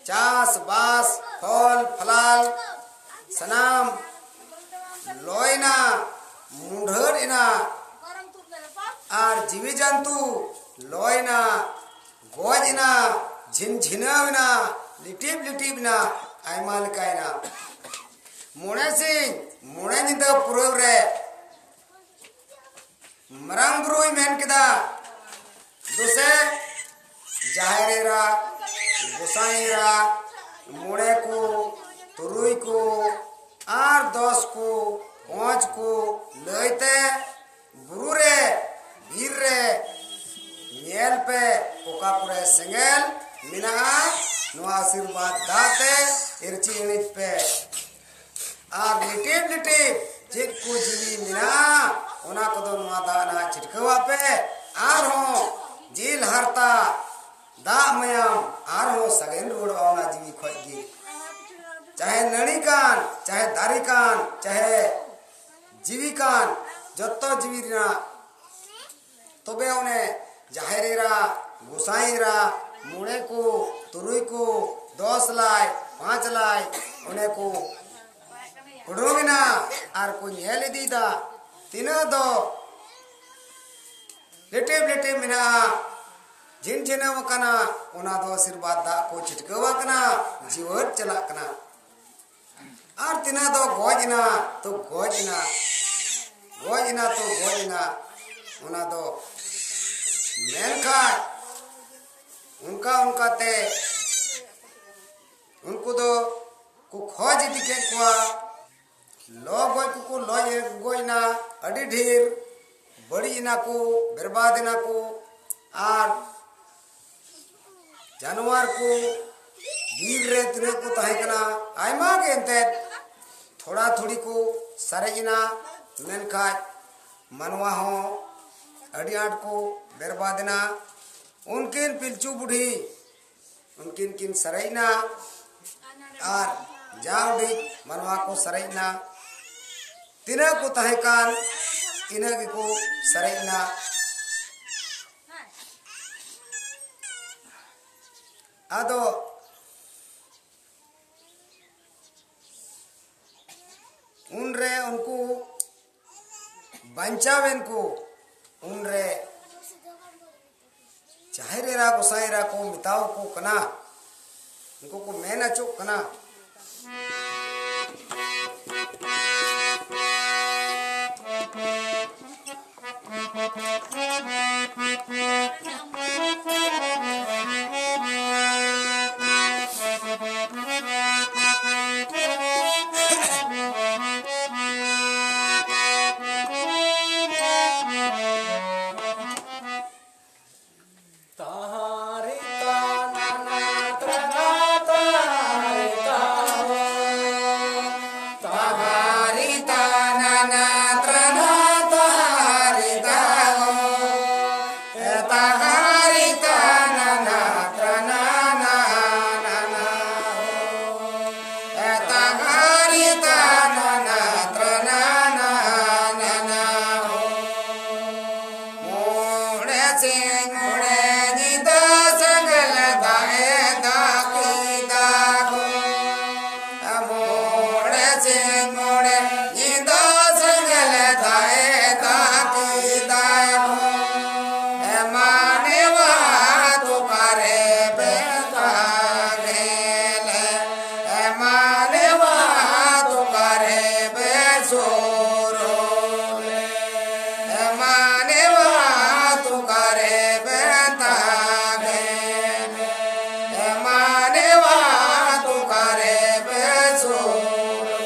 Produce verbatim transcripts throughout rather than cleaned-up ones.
ᱪᱟᱥ ᱵᱟᱥ, ᱯᱷᱚᱞ ᱯᱷᱟᱞᱟᱞ ᱥᱟᱱᱟᱢ ᱞᱚᱭᱮᱱᱟ, ᱢᱩᱰᱷᱟᱹᱨ ᱮᱱᱟ᱾ ᱟᱨ ᱡᱤᱣᱤ ᱡᱟᱱᱛᱩ ᱞᱚᱭᱮᱱᱟ, ᱜᱚᱡ ᱮᱱᱟ, ᱡᱷᱤᱱᱡᱷᱤᱱᱟᱹᱣ ᱮᱱᱟ, ᱞᱤᱴᱤᱵ ᱞᱤᱴᱤᱵ ᱮᱱᱟ, ᱟᱭᱢᱟ ᱞᱮᱠᱟᱭᱮᱱᱟ᱾ ᱢᱚᱬᱮ ᱥᱤᱧ ᱢᱚᱬᱮ ᱧᱤᱫᱟᱹ ᱯᱩᱨᱟᱹᱣ ᱨᱮ ᱢᱟᱨᱟᱝ ᱵᱩᱨᱩᱭ ᱢᱮᱱ ᱠᱮᱫᱟ, ᱫᱩᱥᱮ ᱡᱟᱦᱮᱨ ᱮᱨᱟ, ᱜᱚᱸᱥᱟᱭ ᱮᱨᱟ, ᱢᱚᱬᱮ ᱠᱚ, ᱛᱩᱨᱩᱭ ᱠᱚ, ᱟᱨ ᱫᱚᱥ ᱠᱚ, ᱯᱟᱸᱪ ᱠᱚ ᱞᱟᱹᱭᱛᱮ ᱵᱩᱨᱩ ᱨᱮ, ᱵᱤᱨ ᱨᱮ ᱧᱮᱞ ᱯᱮ, ᱚᱠᱟ ᱠᱚᱨᱮ ᱥᱮᱸᱜᱮᱞ ᱢᱮᱱᱟᱜᱼᱟ, ᱱᱚᱣᱟ ᱟᱥᱤᱨᱵᱟᱫᱽ ᱫᱟᱜ ᱛᱮ ᱤᱨᱪᱤ ᱤᱬᱤᱡ ᱯᱮ᱾ ᱟᱨ ᱞᱤᱴᱤᱵ ᱞᱤᱴᱤᱵ ᱪᱮᱫ ᱠᱚ ᱡᱤᱣᱤ ᱢᱮᱱᱟᱜᱼᱟ, ᱚᱱᱟ ᱠᱚᱫᱚ ᱱᱚᱣᱟ ᱫᱟᱜ ᱱᱟᱦᱟᱜ ᱪᱷᱤᱴᱠᱟᱹᱣᱟᱜ ᱯᱮ᱾ ᱟᱨᱦᱚᱸ ᱡᱤᱞ ᱦᱟᱨᱛᱟ, ᱫᱟᱜ ᱢᱟᱭᱟᱢ ᱟᱨᱦᱚᱸ ᱥᱟᱜᱮᱱ ᱨᱩᱣᱟᱹᱲᱚᱜᱼᱟ ᱚᱱᱟ ᱡᱤᱣᱤ ᱠᱷᱚᱡ ᱜᱮ᱾ ᱪᱟᱦᱮ ᱱᱟᱹᱲᱤ ᱠᱟᱱ, ᱪᱟᱦᱮ ᱫᱟᱨᱮ ᱠᱟᱱ, ᱪᱟᱦᱮ ᱡᱤᱣᱤ ᱠᱟᱱ, ᱡᱚᱛᱚ ᱡᱤᱣᱤ ᱨᱮᱱᱟᱜ᱾ ᱛᱚᱵᱮ ᱚᱱᱮ ᱡᱟᱦᱮᱨ ᱮᱨᱟ, ᱜᱚᱸᱥᱟᱭ ᱮᱨᱟ, ᱢᱚᱬᱮ ᱠᱚ, ᱛᱩᱨᱩᱭ ᱠᱚ, ᱫᱚᱥ ᱞᱟᱭ, ᱯᱟᱸᱪ ᱞᱟᱭ, ᱚᱱᱮ ᱠᱚ ᱩᱰᱩᱝ ᱮᱱᱟ ᱟᱨ ᱠᱚ ᱧᱮᱞ ᱤᱫᱤᱭᱮᱫᱟ᱾ ᱛᱤᱱᱟᱹᱜ ᱫᱚ ᱞᱮᱴᱮᱵ ᱞᱮᱴᱮᱵ ᱢᱮᱱᱟᱜᱼᱟ, ᱡᱷᱤᱱ ᱡᱷᱤᱱᱟᱹᱣ ᱟᱠᱟᱱᱟ, ᱚᱱᱟ ᱫᱚ ᱟᱥᱤᱨᱵᱟᱫᱽ ᱫᱟᱜ ᱠᱚ ᱪᱷᱤᱴᱠᱟᱹᱣ ᱟᱠᱟᱱᱟ, ᱡᱤᱣᱮᱫ ᱪᱟᱞᱟᱜ ᱠᱟᱱᱟ᱾ ᱟᱨ ᱛᱤᱱᱟᱹᱜ ᱫᱚ ᱜᱚᱡ ᱮᱱᱟ, ᱛᱚ ᱜᱚᱡ ᱮᱱᱟ, ᱜᱚᱡ ᱮᱱᱟ, ᱛᱚ ᱜᱚᱡ ᱮᱱᱟ, ᱚᱱᱟ ᱫᱚ᱾ ᱢᱮᱱᱠᱷᱟᱱ ᱚᱱᱠᱟ ᱚᱱᱠᱟᱛᱮ ᱩᱱᱠᱩ ᱫᱚ ᱠᱚ ᱠᱷᱚᱡ ᱤᱫᱤ ᱠᱮᱫ ᱠᱚᱣᱟ᱾ ᱞᱚ ᱜᱚᱡ ᱠᱚᱠᱚ ᱞᱚ ᱜᱚᱡ ᱮᱱᱟ, ᱟᱹᱰᱤ ᱰᱷᱮᱨ ᱵᱟᱹᱲᱤᱡ ᱮᱱᱟ ᱠᱚ, ᱵᱮᱨᱵᱟᱫ ᱮᱱᱟ ᱠᱚ᱾ ᱟᱨ ᱡᱟᱱᱣᱟᱨ ᱠᱚ, ᱵᱤᱨ ᱨᱮ ᱛᱤᱱᱟᱹᱜ ᱠᱚ ᱛᱟᱦᱮᱸ ᱠᱟᱱᱟ, ᱟᱭᱢᱟ ᱜᱮ ᱮᱱᱛᱮᱫ ᱛᱷᱚᱲᱟ ᱛᱷᱩᱲᱤ ᱠᱚ ᱥᱟᱨᱮᱡ ᱮᱱᱟ, ᱢᱮᱱᱠᱷᱟᱡ ᱢᱟᱱᱣᱟ ᱦᱚᱸ ᱟᱹᱰᱤ ᱟᱸᱴ ᱠᱚ ᱵᱮᱨᱵᱟᱫ ᱮᱱᱟ᱾ ᱩᱱᱠᱤᱱ ᱯᱤᱞᱪᱩ ᱵᱩᱰᱷᱤ, ᱩᱱᱠᱤᱱ ᱠᱤᱱ ᱥᱟᱨᱮᱡ ᱮᱱᱟ ᱟᱨ ᱡᱟ ᱩᱰᱤᱡ ᱢᱟᱱᱣᱟ ᱠᱚ ᱥᱟᱨᱮᱡ ᱮᱱᱟ, ᱛᱤᱱᱟᱹᱜ ᱠᱚ ᱛᱟᱦᱮᱸ ᱠᱟᱱ, ᱤᱱᱟᱹᱜ ᱜᱮᱠᱚ ᱥᱟᱨᱮᱡ ᱮᱱᱟ᱾ ᱟᱫᱚ ᱩᱱᱨᱮ ᱩᱱᱠᱩ ᱵᱟᱧᱪᱟᱣᱮᱱ ᱠᱚ, ᱩᱱᱨᱮ ᱡᱟᱦᱮᱨ ᱮᱨᱟ ᱜᱚᱸᱥᱟᱭ ᱮᱨᱟ ᱠᱚ ᱢᱮᱛᱟᱣ ᱠᱚ ᱠᱟᱱᱟ, ᱩᱱᱠᱩ ᱠᱚ ᱢᱮᱱ ᱦᱚᱪᱚᱜ ᱠᱟᱱᱟ, ᱢᱚᱬᱮ ᱥᱤᱧ ᱢᱚᱬᱮ ᱧᱤᱫᱟᱹ ᱥᱮᱸᱜᱮᱞ ᱫᱟᱜ ᱮ ᱫᱟᱜ ᱠᱮᱫᱟ ᱠᱚ᱾ ᱢᱚᱬᱮ ᱥᱤᱧ ᱢᱚᱬᱮ ᱧᱤᱫᱟᱹ ᱥᱮᱸᱜᱮᱞ ᱫᱟᱜ ᱮ ᱫᱟᱜ ᱠᱮᱫᱟ ᱠᱚ᱾ ᱮ ᱢᱟᱱᱮᱣᱟ ᱛᱚᱠᱟᱨᱮ ᱯᱮ ᱛᱟᱦᱮᱸ ᱞᱮ? ᱮ ᱢᱟᱱᱮᱣᱟ ᱛᱚᱠᱟᱨᱮ ᱯᱮ ᱥᱩᱨᱩ ᱞᱮ? ᱮᱢᱟᱱᱮᱣᱟ ᱛᱩᱠᱟᱨᱮ ᱵᱮᱱᱛᱟᱜᱮ, ᱮᱢᱟᱱᱮᱣᱟ ᱛᱩᱠᱟᱨᱮ ᱵᱮᱥᱩᱨᱮ,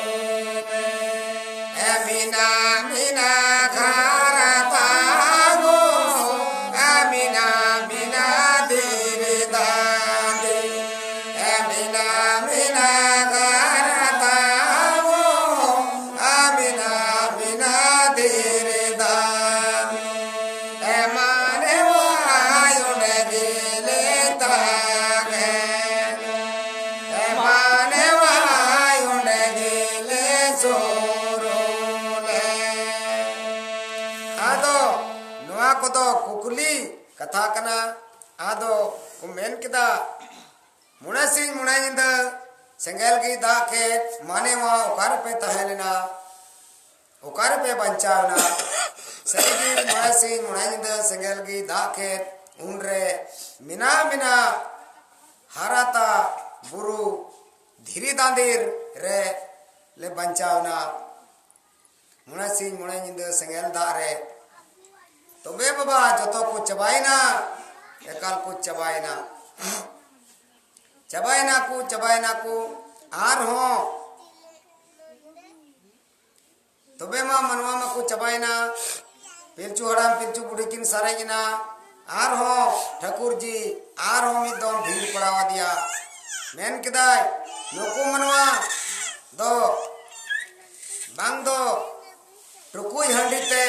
ᱮᱢᱤᱱᱟ ᱢᱤᱱᱟ ᱠᱷᱟᱨᱟ ᱛᱟᱜᱚ, ᱮᱢᱤᱱᱟ ᱢᱤᱱᱟ ᱫᱤᱨᱤ ᱫᱟᱫᱤ, ᱮᱢᱤᱱᱟ ᱢᱤᱱᱟ ᱠᱷᱟᱨᱟ ᱛᱟᱜᱚ, ᱟᱢᱤᱱᱟ ᱵᱤᱱᱟ ᱫᱤᱨᱫᱟ᱾ ᱮᱢᱟᱱᱮ ᱣᱟᱭ ᱚᱸᱰᱮ ᱜᱮᱞᱮ ᱛᱟᱦᱮᱸ᱾ ᱮᱢᱟᱱᱮ ᱣᱟᱭ ᱚᱸᱰᱮ ᱜᱮᱞᱮ ᱥᱩᱨᱩᱜ ᱞᱮ᱾ ᱟᱫᱚ ᱱᱚᱣᱟ ᱠᱚᱫᱚ ᱠᱩᱠᱞᱤ ᱠᱟᱛᱷᱟ ᱠᱟᱱᱟ᱾ ᱟᱫᱚ ᱠᱚ ᱢᱮᱱ ᱠᱮᱫᱟ, ᱢᱚᱬᱮ ᱥᱤᱧ ᱢᱚᱬᱮ ᱧᱤᱫᱟᱹ ᱥᱮᱸᱜᱮᱞ ᱜᱮ ᱫᱟᱜ ᱠᱮᱫ, ᱢᱟᱱᱮ ᱢᱟ ᱚᱠᱟ ᱨᱮᱯᱮ ᱛᱟᱦᱮᱸ ᱞᱮᱱᱟ? ᱚᱠᱟ ᱨᱮᱯᱮ ᱵᱟᱧᱪᱟᱣ ᱮᱱᱟ? ᱥᱟᱹᱨᱤ ᱜᱮ ᱢᱚᱬᱮ ᱥᱤᱧ ᱢᱚᱬᱮ ᱧᱤᱫᱟᱹ ᱥᱮᱸᱜᱮᱞ ᱜᱮ ᱫᱟᱜ ᱠᱮᱫ, ᱩᱱᱨᱮ ᱢᱮᱱᱟᱜ ᱢᱮᱱᱟᱜ ᱦᱟᱨᱟᱛᱟ ᱵᱩᱨᱩ ᱫᱷᱤᱨᱤ ᱫᱟᱸᱫᱮᱨ ᱨᱮ ᱞᱮ ᱵᱟᱧᱪᱟᱣ ᱮᱱᱟ᱾ ᱢᱚᱬᱮ ᱥᱤᱧ ᱢᱚᱬᱮ ᱧᱤᱫᱟᱹ ᱥᱮᱸᱜᱮᱞ ᱫᱟᱜ ᱨᱮ᱾ ᱛᱚᱵᱮ ᱵᱟᱵᱟ, ᱡᱚᱛᱚ ᱠᱚ ᱪᱟᱵᱟᱭᱮᱱᱟ, ᱮᱠᱟᱞ ᱠᱚ ᱪᱟᱵᱟᱭᱮᱱᱟ, ᱪᱟᱵᱟᱭᱮᱱᱟ ᱠᱚ, ᱪᱟᱵᱟᱭᱮᱱᱟ ᱠᱚ᱾ ᱟᱨᱦᱚᱸ ᱛᱚᱵᱮ ᱢᱟ ᱢᱟᱱᱣᱟ ᱢᱟᱠᱚ ᱪᱟᱵᱟᱭᱮᱱᱟ, ᱯᱤᱞᱪᱩ ᱦᱟᱲᱟᱢ ᱯᱤᱞᱪᱩ ᱵᱩᱰᱷᱤ ᱠᱤᱱ ᱥᱟᱨᱮᱡ ᱮᱱᱟ᱾ ᱟᱨᱦᱚᱸ ᱴᱷᱟᱹᱠᱩᱨ ᱡᱤ ᱟᱨᱦᱚᱸ ᱢᱤᱫ ᱫᱚᱢ ᱵᱷᱤᱲ ᱯᱟᱲᱟᱣ ᱟᱫᱮᱭᱟ᱾ ᱢᱮᱱ ᱠᱮᱫᱟᱭ, ᱱᱩᱠᱩ ᱢᱟᱱᱣᱟ ᱫᱚ ᱵᱟᱝ ᱫᱚ ᱴᱩᱠᱩᱡ ᱦᱟᱺᱰᱤ ᱛᱮ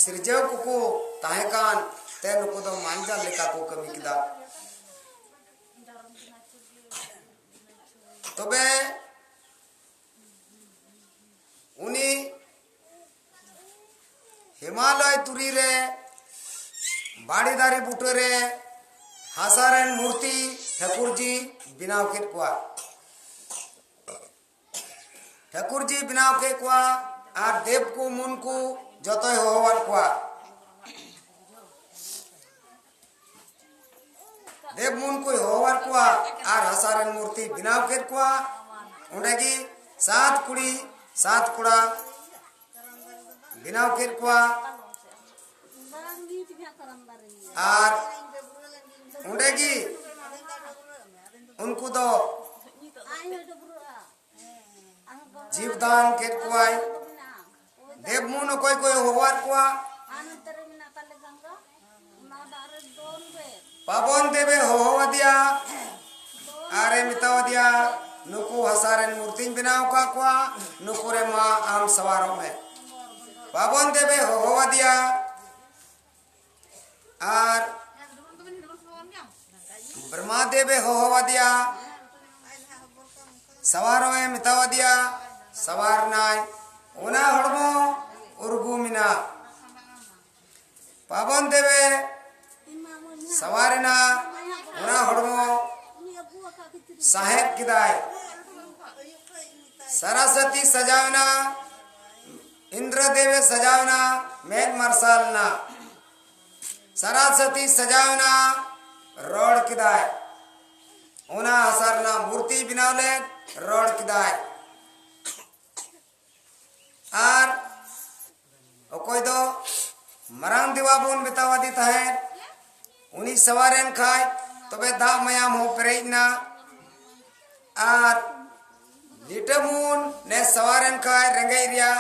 ᱥᱤᱨᱡᱟᱹᱣ ᱠᱚᱠᱚ ᱛᱟᱦᱮᱸ ᱠᱟᱱ ᱛᱮ ᱱᱩᱠᱩ ᱫᱚ ᱢᱟᱱᱡᱟᱞ ᱞᱮᱠᱟ ᱠᱚ ᱠᱟᱹᱢᱤ ᱠᱮᱫᱟ᱾ ᱛᱚᱵᱮ ᱩᱱᱤ ᱦᱤᱢᱟᱞᱚᱭ ᱛᱩᱨᱤ ᱨᱮ ᱵᱟᱲᱮ ᱫᱟᱨᱮ ᱵᱩᱴᱟᱹ ᱨᱮ ᱦᱟᱥᱟ ᱨᱮᱱ ᱢᱩᱨᱛᱤ ᱴᱷᱟᱹᱠᱩᱨ ᱡᱤ ᱵᱮᱱᱟᱣ ᱠᱮᱫ ᱠᱚᱣᱟ᱾ ᱴᱷᱟᱹᱠᱩᱨ ᱡᱤ ᱵᱮᱱᱟᱣ ᱠᱮᱫ ᱠᱚᱣᱟ ᱟᱨ ᱫᱮᱵ ᱠᱚ ᱢᱩᱱ ᱠᱚ ᱡᱚᱛᱚᱭ ᱦᱚᱦᱚᱣᱟᱫ ᱠᱚᱣᱟ᱾ ᱫᱮᱵ ᱢᱩᱱ ᱠᱚᱭ ᱦᱚᱦᱚᱣᱟᱫ ᱠᱚᱣᱟ ᱟᱨ ᱦᱟᱥᱟ ᱨᱮᱱ ᱢᱩᱨᱛᱤ ᱵᱮᱱᱟᱣ ᱠᱮᱫ ᱠᱚᱣᱟ᱾ ᱚᱸᱰᱮ ᱜᱮ ᱥᱟᱛ ᱠᱩᱲᱤ ᱥᱟᱛ ᱠᱚᱲᱟ ᱵᱮᱱᱟᱣ ᱠᱮᱫ ᱠᱚᱣᱟ᱾ ᱟᱨ ᱚᱸᱰᱮ ᱜᱮ ᱩᱱᱠᱩ ᱫᱚ ᱡᱤᱵᱽ ᱫᱟᱱ ᱠᱮᱫ ᱠᱚᱣᱟᱭ᱾ ᱫᱮᱵ ᱢᱩᱱ ᱚᱠᱚᱭ ᱠᱚᱭ ᱦᱚᱦᱚᱣᱟᱫ ᱠᱚᱣᱟ? ᱯᱟᱵᱚᱱ ᱫᱮᱵᱮ ᱦᱚᱦᱚ ᱟᱫᱮᱭᱟ᱾ ᱟᱨᱮ ᱢᱮᱛᱟᱣᱟᱫᱮᱭᱟ, ᱱᱩᱠᱩ ᱦᱟᱥᱟ ᱨᱮᱱ ᱢᱩᱨᱛᱤᱧ ᱵᱮᱱᱟᱣ ᱟᱠᱟᱫ ᱠᱚᱣᱟ, ᱱᱩᱠᱩ ᱨᱮ ᱢᱟ ᱟᱢ ᱥᱟᱣᱟᱨᱚᱜ ᱢᱮ᱾ ᱯᱟᱵᱚᱱ ᱫᱮᱵᱮ ᱦᱚᱦᱚ ᱟᱫᱮᱭᱟ᱾ ᱟᱨ ᱵᱨᱚᱦᱢᱟ ᱫᱮᱵᱮ ᱦᱚᱦᱚ ᱟᱫᱮᱭᱟ᱾ ᱥᱟᱣᱟᱨᱚᱜ ᱮ ᱢᱮᱛᱟᱣᱟᱫᱮᱭᱟ, ᱥᱟᱣᱟᱨ ᱮᱱᱟᱭ᱾ ᱚᱱᱟ ᱦᱚᱲᱢᱚ ᱩᱨᱜᱩᱢ ᱮᱱᱟ᱾ ᱯᱟᱵᱚᱱ ᱫᱮᱵᱮ ᱥᱟᱶᱟᱨᱮᱱᱟ, ᱚᱱᱟ ᱦᱚᱲᱢᱚ ᱥᱟᱦᱮᱫ ᱠᱮᱫᱟᱭ᱾ ᱥᱟᱨᱟᱥᱚᱛᱤ ᱥᱟᱡᱟᱣᱱᱟ, ᱤᱱᱫᱨᱚᱫᱮᱵᱮ ᱥᱟᱡᱟᱣᱱᱟ, ᱢᱮᱫ ᱢᱟᱨᱥᱟᱞ ᱮᱱᱟ᱾ ᱥᱟᱨᱟᱥᱚᱛᱤ ᱥᱟᱡᱟᱣᱱᱟ, ᱨᱚᱲ ᱠᱮᱫᱟᱭ᱾ ᱚᱱᱟ ᱦᱟᱥᱟ ᱨᱮᱱᱟᱜ ᱢᱩᱨᱛᱤ ᱵᱮᱱᱟᱣ ᱞᱮᱫ, ᱨᱚᱲ ᱠᱮᱫᱟᱭ᱾ ᱟᱨ ᱚᱠᱚᱭ ᱫᱚ ᱢᱟᱨᱟᱝ ᱫᱮᱣᱟ ᱵᱚᱱ ᱢᱮᱛᱟᱣᱟᱫᱮ ᱛᱟᱦᱮᱸᱫ, ᱩᱱᱤ ᱥᱟᱶᱟᱨᱮᱱ ᱠᱷᱟᱡ ᱛᱚᱵᱮ ᱫᱟᱜ ᱢᱟᱭᱟᱢ ᱦᱚᱸ ᱯᱮᱨᱮᱡ ᱮᱱᱟ᱾ ᱟᱨ ᱞᱤᱴᱟᱹ ᱢᱩᱱ ᱱᱮ ᱥᱟᱶᱟᱨᱮᱱ ᱠᱷᱟᱡ ᱨᱮᱸᱜᱮᱡ ᱨᱮᱭᱟᱜ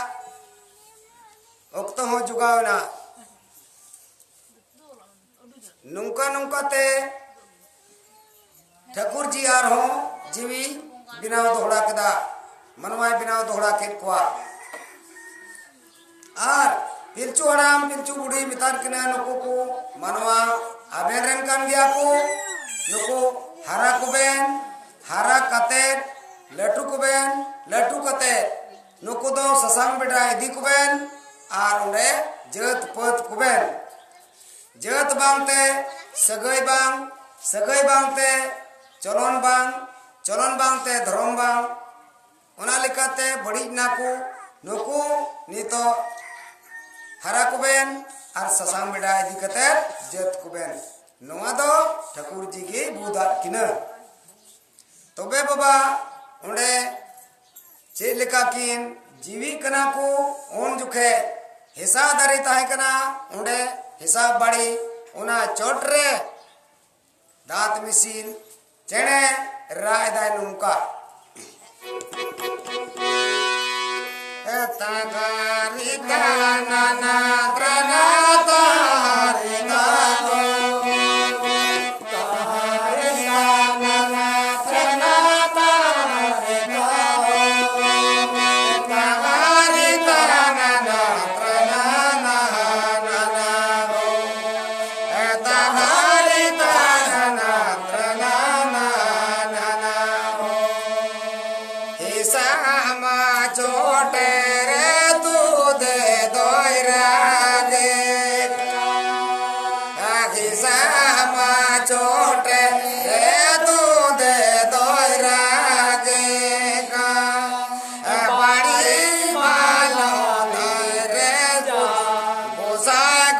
ᱚᱠᱛᱚ ᱦᱚᱸ ᱡᱚᱜᱟᱣ ᱮᱱᱟ᱾ ᱱᱚᱝᱠᱟ ᱱᱚᱝᱠᱟ ᱛᱮ ᱴᱷᱟᱹᱠᱩᱨ ᱡᱤ ᱟᱨᱦᱚᱸ ᱡᱤᱣᱤ ᱵᱮᱱᱟᱣ ᱫᱚᱦᱲᱟ ᱠᱮᱫᱟ, ᱢᱟᱱᱣᱟᱭ ᱵᱮᱱᱟᱣ ᱫᱚᱦᱲᱟ ᱠᱮᱫ ᱠᱚᱣᱟ᱾ ᱟᱨ ᱯᱤᱞᱪᱩ ᱦᱟᱲᱟᱢ ᱯᱤᱞᱪᱩ ᱵᱩᱲᱦᱤ ᱢᱮᱛᱟᱫ ᱠᱤᱱᱟ, ᱱᱩᱠᱩ ᱠᱚ ᱢᱟᱱᱣᱟ ᱟᱵᱮᱱ ᱨᱮᱱ ᱠᱟᱱ ᱜᱮᱭᱟ ᱠᱚ, ᱱᱩᱠᱩ ᱦᱟᱨᱟ ᱠᱚᱵᱮᱱ, ᱦᱟᱨᱟ ᱠᱟᱛᱮ ᱞᱟᱹᱴᱩ ᱠᱚᱵᱮᱱ, ᱞᱟᱹᱴᱩ ᱠᱟᱛᱮ ᱱᱩᱠᱩ ᱫᱚ ᱥᱟᱥᱟᱝ ᱵᱮᱰᱟ ᱤᱫᱤ ᱠᱚᱵᱮᱱ ᱟᱨ ᱚᱸᱰᱮ ᱡᱟᱹᱛ ᱯᱟᱹᱛ ᱠᱚᱵᱮᱱ᱾ ᱡᱟᱹᱛ ᱵᱟᱝᱛᱮ ᱥᱟᱹᱜᱟᱹᱭ ᱵᱟᱝ, ᱥᱟᱹᱜᱟᱹᱭ ᱵᱟᱝᱛᱮ ᱪᱚᱞᱚᱱ ᱵᱟᱝ, ᱪᱚᱞᱚᱱ ᱵᱟᱝᱛᱮ ᱫᱷᱚᱨᱚᱢ ᱵᱟᱝ᱾ ᱚᱱᱟ ᱞᱮᱠᱟᱛᱮ ᱵᱟᱹᱲᱤᱡ ᱱᱟᱠᱚ ᱱᱩᱠᱩ᱾ ᱱᱤᱛᱚᱜ ᱦᱟᱨᱟ ᱠᱚᱵᱮᱱ ᱟᱨ ᱥᱟᱥᱟᱝ ᱵᱮᱰᱟ ᱤᱫᱤ ᱠᱟᱛᱮ ᱡᱟᱹᱛ ᱠᱚᱵᱮᱱ᱾ ᱱᱚᱣᱟ ᱫᱚ ᱴᱷᱟᱹᱠᱩᱨ ᱡᱤ ᱜᱮ ᱵᱩᱫᱟᱫ ᱠᱤᱱᱟᱹ᱾ ᱛᱚᱵᱮ ᱵᱟᱵᱟ, ᱚᱸᱰᱮ ᱪᱮᱫ ᱞᱮᱠᱟ ᱠᱤᱱ ᱡᱤᱣᱤ ᱠᱟᱱᱟ ᱠᱚ, ᱩᱱ ᱡᱚᱠᱷᱮᱡ ᱦᱮᱸᱥᱟᱜ ᱫᱟᱨᱮ ᱛᱟᱦᱮᱸ ᱠᱟᱱᱟ, ᱚᱸᱰᱮ ᱦᱮᱸᱥᱟᱜ ᱵᱟᱲᱮ, ᱚᱱᱟ ᱪᱚᱴ ᱨᱮ ᱫᱟᱸᱛ ᱢᱤᱥᱤᱞ ᱪᱮᱬᱮ ᱨᱟᱜ ᱮᱫᱟᱭ ᱱᱚᱝᱠᱟ᱾ ᱦᱤᱥᱟᱢᱟ ᱪᱚᱴᱮ ᱨᱮ ᱛᱩᱫᱮ ᱫᱚᱭ ᱨᱟᱜᱮ᱾ ᱦᱤᱥᱟᱢᱟ ᱪᱚᱴᱮ ᱨᱮ ᱛᱩᱫᱮ ᱫᱚᱭ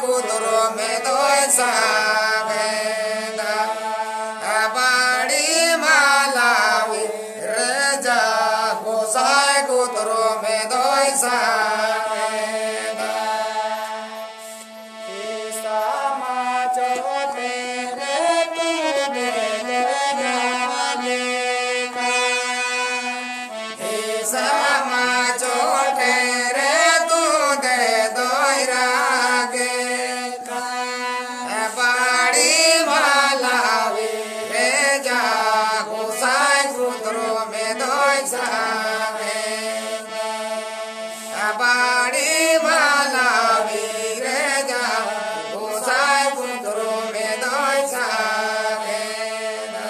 ᱠᱩᱫᱽᱨᱚᱢᱮ ᱫᱚᱭ ᱥᱟᱦᱮᱫᱟ᱾ ᱵᱟᱲᱤ ᱢᱟᱞᱟ ᱵᱤᱨ ᱨᱮ ᱡᱟ ᱜᱚᱸᱥᱟᱭ ᱠᱩᱫᱽᱨᱚᱢᱮ ᱫᱚᱭ ᱥᱟᱦᱮᱫᱟ᱾ ᱥᱟᱢᱟ ᱪᱚᱴᱮ ᱨᱮ ᱛᱩᱫᱮ ᱫᱚᱭ ᱨᱟᱜᱮ ᱠᱟᱱ᱾ ᱥᱟᱢᱟ ᱪᱚᱴᱮ ᱨᱮ ᱛᱩᱫᱮ ᱫᱚᱭ ᱨᱟᱜᱮ ᱠᱟᱱ᱾ ᱵᱟᱲᱤ ᱢᱟᱞᱟ ᱵᱤᱨ ᱨᱮ ᱡᱟ ᱜᱚᱸᱥᱟᱭ ᱠᱩᱫᱽᱨᱚᱢᱮ ᱫᱚᱭ ᱥᱟᱦᱮᱫᱟ᱾ ᱵᱟᱲᱤ ᱢᱟᱞᱟ ᱵᱤᱨ ᱨᱮ ᱡᱟ ᱜᱚᱸᱥᱟᱭ ᱠᱩᱫᱽᱨᱚᱢᱮ ᱫᱚᱭ ᱥᱟᱦᱮᱫᱟ᱾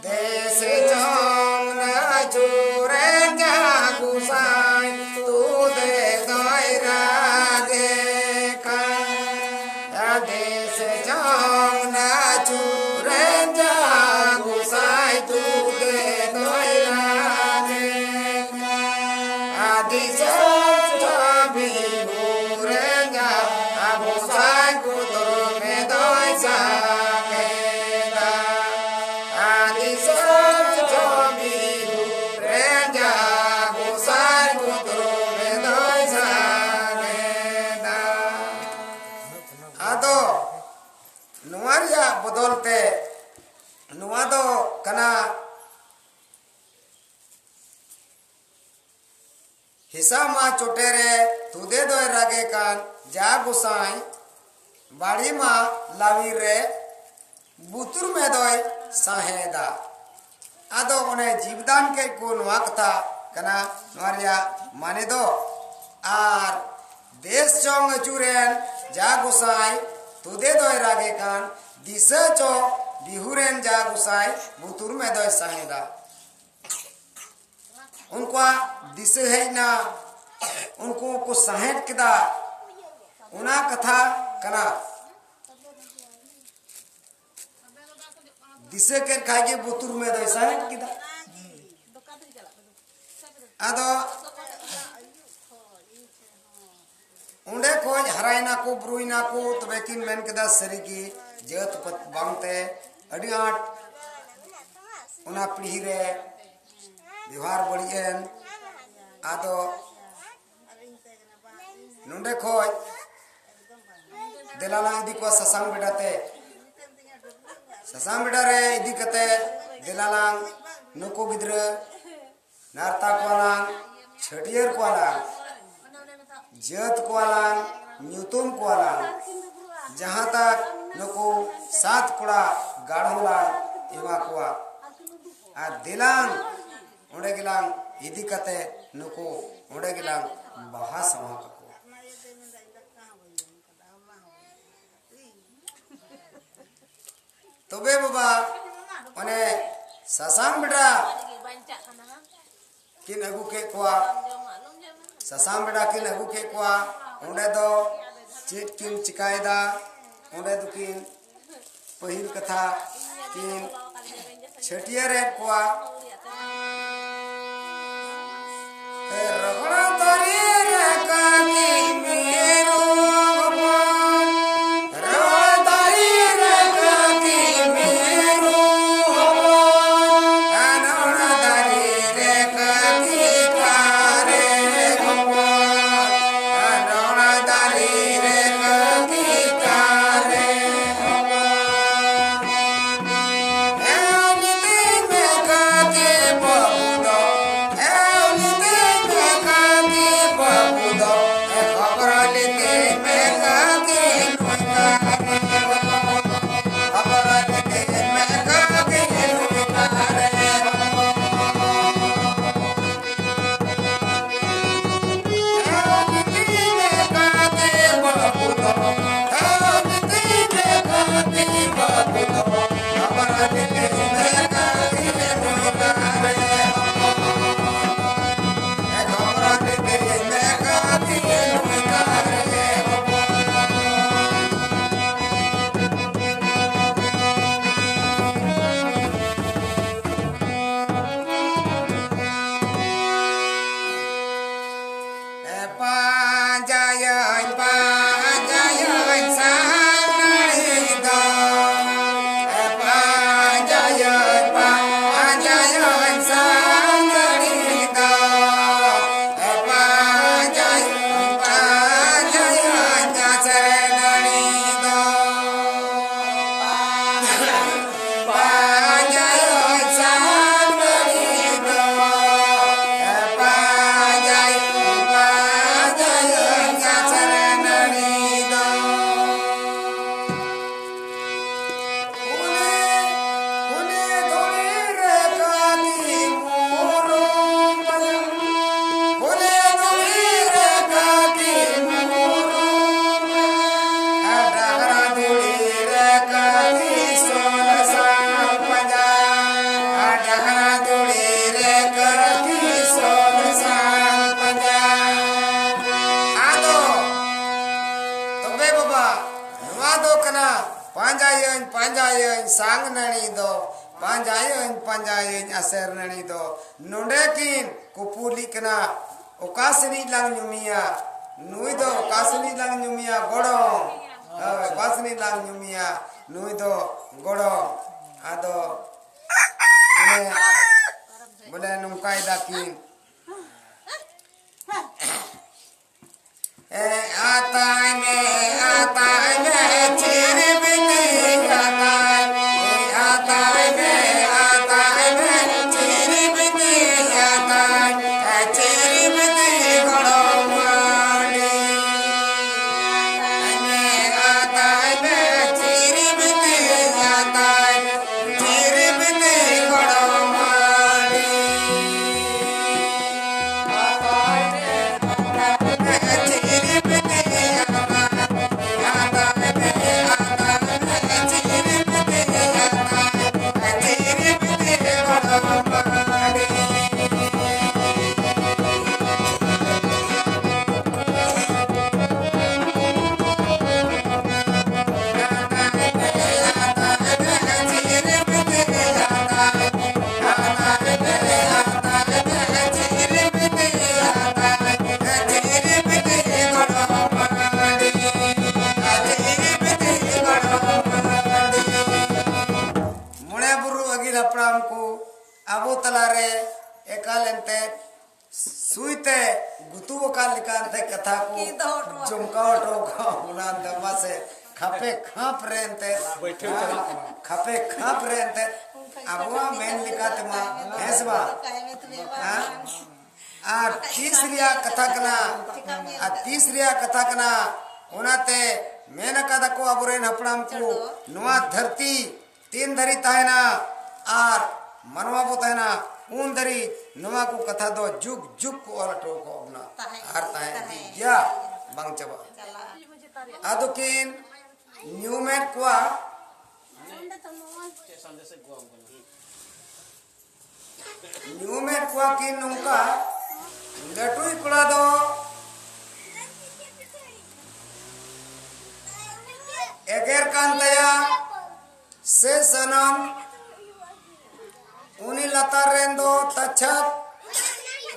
ᱫᱮᱥ ᱪᱚᱝ ᱱᱟᱪᱩᱨᱮᱱ ᱡᱟ ᱜᱚᱸᱥᱟᱭ ᱛᱩᱫᱮ ᱫᱚᱭ ᱨᱟᱜᱮ ᱠᱟᱱ᱾ ᱫᱮᱥ ᱪᱚᱝ ᱱᱟᱪᱩᱨᱮᱱ ᱡᱟ ᱜᱚᱸᱥᱟᱭ ᱛᱩᱫᱮ ᱫᱚᱭ ᱨᱟᱜᱮ ᱠᱟᱱ᱾ ᱫᱤᱥᱚᱢ ᱪᱚ ᱵᱤᱦᱩ ᱨᱮ ᱡᱟ ᱜᱚᱸᱥᱟᱭ ᱠᱩᱫᱽᱨᱚᱢᱮ ᱫᱚᱭ ᱥᱟᱦᱮᱫᱟ᱾ ᱫᱤᱥᱚᱢ ᱪᱚ ᱵᱤᱦᱩ ᱨᱮ ᱡᱟ ᱜᱚᱸᱥᱟᱭ ᱠᱩᱫᱽᱨᱚᱢᱮ ᱫᱚᱭ ᱥᱟᱦᱮᱫᱟ᱾ ᱟᱫᱚ ᱱᱚᱣᱟ ᱨᱮᱭᱟᱜ ᱵᱚᱫᱚᱞ ᱛᱮ ᱱᱚᱣᱟ ᱫᱚ ᱠᱟᱱᱟ, ᱦᱮᱸᱥᱟᱜ ᱢᱟ ᱪᱚᱴᱮ ᱨᱮ ᱛᱩᱫᱮ ᱫᱚᱭ ᱨᱟᱜᱮ ᱠᱟᱱ, ᱡᱟ ᱜᱚᱸᱥᱟᱭ ᱵᱟᱲᱤ ᱢᱟ ᱞᱟᱣᱤᱨ ᱨᱮ ᱵᱩᱛᱩᱨ ᱢᱮ ᱫᱚᱭ ᱥᱟᱦᱮᱫᱟ᱾ ᱟᱫᱚ ᱚᱱᱮ ᱡᱤᱵᱽᱫᱟᱱ ᱠᱮᱫ ᱠᱚ ᱱᱚᱣᱟ ᱠᱟᱛᱷᱟ ᱠᱟᱱᱟ, ᱱᱚᱣᱟ ᱨᱮᱭᱟᱜ ᱢᱟᱱᱮ ᱫᱚ᱾ ᱟᱨ ᱫᱮᱥ ᱪᱚᱝ ᱟᱹᱪᱩᱨᱮᱱ ᱡᱟ ᱜᱚᱸᱥᱟᱭ ᱛᱩᱫᱮ ᱫᱚᱭ ᱨᱟᱜᱮ ᱠᱟᱱ, ᱫᱤᱥᱟᱹ ᱪᱚ ᱵᱤᱦᱩᱨᱮᱱ ᱡᱟ ᱜᱚᱸᱥᱟᱭ ᱵᱩᱛᱩᱨ ᱢᱮ ᱫᱚᱭ ᱥᱟᱦᱮᱫᱟ᱾ ᱩᱱᱠᱩᱣᱟᱜ ᱫᱤᱥᱟᱹ ᱦᱮᱡ ᱮᱱᱟ, ᱩᱱᱠᱩ ᱠᱚ ᱥᱟᱦᱮᱫ ᱠᱮᱫᱟ, ᱚᱱᱟ ᱠᱟᱛᱷᱟ ᱠᱟᱱᱟ᱾ ᱫᱤᱥᱟᱹ ᱠᱮᱫ ᱠᱷᱟᱡ ᱜᱮ ᱵᱩᱛᱩᱨ ᱢᱮ ᱫᱚᱭ ᱥᱟᱦᱮᱫ ᱠᱮᱫᱟ᱾ ᱟᱫᱚ ᱠᱷᱚᱡ ᱦᱟᱨᱟᱭᱮᱱᱟ ᱠᱚ, ᱵᱩᱨᱩᱭᱮᱱᱟ ᱠᱚ, ᱛᱚᱵᱮ ᱠᱤᱱ ᱢᱮᱱ ᱠᱮᱫᱟ, ᱥᱟᱹᱨᱤᱜᱮ ᱡᱟᱹᱛ ᱯᱟᱹᱛ ᱵᱟᱝᱛᱮ ᱟᱹᱰᱤ ᱟᱸᱴ ᱚᱱᱟ ᱯᱤᱲᱦᱤ ᱨᱮ ᱵᱮᱣᱦᱟᱨ ᱵᱟᱹᱲᱤᱡ ᱮᱱ᱾ ᱟᱫᱚ ᱱᱚᱰᱮ ᱠᱷᱚᱡ ᱫᱮᱞᱟ ᱞᱟᱝ ᱤᱫᱤ ᱠᱚᱣᱟ ᱥᱟᱥᱟᱝ ᱵᱮᱰᱟ ᱛᱮ᱾ ᱥᱟᱥᱟᱝ ᱵᱮᱰᱟ ᱨᱮ ᱤᱫᱤ ᱠᱟᱛᱮ ᱫᱮᱞᱟ ᱞᱟᱝ ᱱᱩᱠᱩ ᱜᱤᱫᱽᱨᱟᱹ ᱱᱟᱨᱛᱟ ᱠᱚᱣᱟᱞᱟᱝ, ᱪᱷᱟᱹᱴᱭᱟᱹᱨ ᱠᱚᱣᱟᱞᱟᱝ, ᱡᱟᱹᱛ ᱠᱚᱣᱟᱞᱟᱝ, ᱧᱩᱛᱩᱢ ᱠᱚᱣᱟᱞᱟᱝ, ᱡᱟᱦᱟᱸ ᱛᱟᱠ ᱱᱩᱠᱩ ᱥᱟᱛ ᱠᱚᱲᱟ ᱜᱟᱲᱦᱚᱸ ᱞᱟᱝ ᱮᱢᱟ ᱠᱚᱣᱟ᱾ ᱟᱨ ᱫᱮᱞᱟᱝ ᱚᱸᱰᱮ ᱜᱮᱞᱟᱝ ᱤᱫᱤ ᱠᱟᱛᱮ ᱱᱩᱠᱩ ᱚᱸᱰᱮ ᱜᱮᱞᱟᱝ ᱵᱟᱦᱟ ᱥᱟᱶᱟ ᱠᱟᱠᱚᱣᱟ᱾ ᱛᱚᱵᱮ ᱵᱟᱵᱟ, ᱚᱱᱮ ᱥᱟᱥᱟᱝ ᱵᱮᱰᱟ ᱠᱤᱱ ᱟᱹᱜᱩ ᱠᱮᱫ ᱠᱚᱣᱟ᱾ ᱥᱟᱥᱟᱝ ᱵᱮᱰᱟ ᱠᱤᱱ ᱟᱹᱜᱩ ᱠᱮᱫ ᱠᱚᱣᱟ᱾ ᱚᱸᱰᱮ ᱫᱚ ᱪᱮᱫ ᱠᱤᱱ ᱪᱤᱠᱟᱭᱮᱫᱟ? ᱚᱸᱰᱮ ᱫᱚᱠᱤᱱ ᱯᱟᱹᱦᱤᱞ ᱠᱟᱛᱷᱟ ᱠᱤᱱ ᱪᱷᱟᱹᱴᱭᱟᱹᱨᱮᱫ ᱠᱚᱣᱟ᱾ ᱨᱚᱦᱚᱲ ᱫᱟᱨᱮ ᱨᱮ ᱠᱟᱹᱢᱤ ᱢᱮᱨᱚᱢ ᱦᱚᱯᱚᱱ, ᱨᱚᱦᱚᱲ ᱫᱟᱨᱮ ᱨᱮ ᱠᱟᱹᱢᱤ ᱢᱮᱨᱚᱢ ᱦᱚᱯᱚᱱ, ᱨᱚᱦᱚᱲ ᱫᱟᱨᱮ ᱨᱮ ᱠᱟᱹᱢᱤ ᱠᱟᱨᱮ ᱦᱚᱯᱚᱱ, ᱨᱚᱦᱚᱲ ᱫᱟᱨᱮ ᱨᱮ ᱠᱟᱹᱢᱤ ᱠᱟᱨᱮ ᱦᱚᱯᱚᱱ᱾ ᱫᱚ ᱠᱟᱱᱟ ᱯᱟᱸᱡᱟᱭᱟᱹᱧ, ᱯᱟᱸᱡᱟᱭᱟᱹᱧ ᱥᱟᱝ ᱱᱟᱹᱲᱤ ᱫᱚ, ᱯᱟᱸᱡᱟᱭᱟᱹᱧ, ᱯᱟᱸᱡᱟᱭᱟᱹᱧ ᱟᱥᱮᱨ ᱱᱟᱹᱲᱤ ᱫᱚ᱾ ᱱᱚᱰᱮ ᱠᱤᱱ ᱠᱩᱯᱩᱞᱤᱜ ᱠᱟᱱᱟ, ᱚᱠᱟ ᱥᱮᱱᱤᱡ ᱞᱟᱝ ᱧᱩᱢᱮᱭᱟ? ᱱᱩᱭ ᱫᱚ ᱚᱠᱟ ᱥᱮᱱᱤᱡ ᱞᱟᱝ ᱧᱩᱢᱮᱭᱟ? ᱜᱚᱲᱚᱢ᱾ ᱦᱳᱭ, ᱚᱠᱟ ᱥᱮᱱᱤᱡ ᱞᱟᱝ ᱧᱩᱢᱮᱭᱟ? ᱱᱩᱭ ᱫᱚ ᱜᱚᱲᱚᱢ᱾ ᱟᱫᱚ ᱚᱱᱮ ᱵᱚᱞᱮ ᱱᱚᱝᱠᱟᱭ ᱫᱟᱠᱤᱱ, ᱮ, ᱟᱛᱟᱭ ᱢᱮ, ᱟᱛᱟᱭ ᱢᱮ, ᱪᱤᱨᱤ ᱵᱤᱱᱤ ᱟᱛᱟᱭ, ᱟᱛᱟᱭ ᱢᱮ, ᱟᱛᱟᱭ ᱢᱮ, ᱪᱤᱨᱤ ᱵᱤᱱᱤ ᱟᱛᱟᱭ, ᱪᱤᱨᱤ ᱵᱤᱱᱤ ᱜᱚᱲᱚᱢ ᱢᱟᱹᱱᱤ᱾ ᱟᱛᱟᱭ ᱢᱮ, ᱟᱛᱟᱭ ᱢᱮ, ᱪᱤᱨᱤ ᱵᱤᱱᱤ ᱟᱛᱟᱭ, ᱪᱤᱨᱤ ᱵᱤᱱᱤ ᱜᱚᱲᱚᱢ ᱢᱟᱹᱱᱤ᱾ ᱢᱚᱬᱮ ᱵᱩᱨᱩ ᱟᱹᱜᱤᱞ ᱦᱟᱯᱲᱟᱢ ᱠᱚ ᱟᱵᱚ ᱛᱟᱞᱟᱨᱮ ᱮᱠᱟᱞ ᱮᱱᱛᱮᱫ ᱥᱩᱭ ᱛᱮ ᱜᱩᱛᱩ ᱟᱠᱟᱫ ᱞᱮᱠᱟ ᱮᱱᱛᱮᱫ ᱠᱟᱛᱷᱟ ᱠᱚ ᱠᱤ ᱫᱚᱦᱚ ᱦᱚᱴᱚ ᱟᱠᱟᱫ᱾ ᱡᱚᱢᱠᱟᱣ ᱦᱚᱴᱚ ᱟᱠᱟᱫ ᱵᱚᱱᱟ᱾ ᱫᱟᱢᱟ ᱥᱮ ᱠᱷᱟᱯᱮ ᱠᱷᱟᱯ ᱨᱮ ᱮᱱᱛᱮᱫ, ᱵᱟᱹᱭᱴᱷᱟᱹᱣ ᱪᱟᱞᱟᱜ ᱠᱟᱱᱟ᱾ ᱠᱷᱟᱯᱮ ᱠᱷᱟᱯ ᱨᱮ ᱮᱱᱛᱮᱫ ᱚᱱᱠᱟ ᱟᱵᱚᱣᱟᱜ ᱠᱟᱛᱷᱟ ᱢᱮᱱ ᱜᱮ ᱞᱮᱠᱟ ᱛᱮᱢᱟ, ᱠᱟᱛᱷᱟ ᱦᱮᱸ ᱥᱮ ᱵᱟᱝ? ᱠᱟᱛᱷᱟ ᱜᱮ ᱛᱚᱵᱮ ᱦᱮᱸ? ᱵᱟᱝ᱾ ᱟᱨ ᱛᱤᱥ ᱨᱮᱭᱟᱜ ᱠᱟᱛᱷᱟ ᱠᱟᱱᱟ, ᱪᱮᱠᱟᱢ ᱧᱮᱞ ᱟᱨ ᱠᱟᱜ? ᱛᱤᱥ ᱨᱮᱭᱟᱜ ᱠᱟᱛᱷᱟ ᱠᱟᱱᱟ, ᱚᱱᱟᱛᱮ ᱢᱮᱱ ᱟᱠᱟᱫᱟ ᱠᱚ ᱟᱵᱚᱨᱮᱱ ᱦᱟᱯᱲᱟᱢ ᱠᱚ, ᱪᱚᱞᱚ᱾ ᱱᱚᱣᱟ ᱫᱷᱟᱹᱨᱛᱤ ᱛᱤᱱ ᱫᱷᱟᱹᱨᱤᱡ ᱛᱟᱦᱮᱱᱟ ᱟᱨ ᱢᱟᱱᱣᱟ ᱵᱚ ᱛᱟᱦᱮᱱᱟ, ᱩᱱ ᱫᱷᱟᱹᱨᱤᱡ ᱱᱚᱣᱟ ᱠᱚ ᱠᱟᱛᱷᱟ ᱫᱚ ᱡᱩᱜᱽ ᱡᱩᱜᱽ ᱠᱚ ᱚᱞ ᱦᱚᱴᱚ ᱟᱠᱟᱫ ᱵᱚᱱᱟ᱾ ᱛᱟᱦᱮᱸ ᱟᱨ ᱤᱫᱤᱜ, ᱛᱟᱦᱮᱸ ᱛᱟᱦᱮᱸ ᱤᱫᱤᱜ ᱜᱮᱭᱟ, ᱤᱫᱤᱜ᱾ ᱵᱟᱝ ᱪᱟᱵᱟᱜᱼᱟ᱾ ᱪᱟᱞᱟᱜᱼᱟ᱾ ᱟᱫᱚ ᱠᱤᱱ ᱧᱩᱢᱮᱫ ᱠᱚᱣᱟ᱾ ᱧᱩᱢᱮᱫ ᱠᱚᱣᱟ ᱠᱤᱱ ᱱᱚᱝᱠᱟ, ᱞᱟᱹᱴᱩᱭ ᱠᱚᱲᱟ ᱫᱚ ᱠᱟᱱ ᱛᱟᱭᱟ ᱥᱮᱥᱟᱱᱟᱢ᱾ ᱩᱱᱤ ᱞᱟᱛᱟᱨ ᱨᱮᱱ ᱫᱚ ᱛᱟᱪᱷᱟᱯ,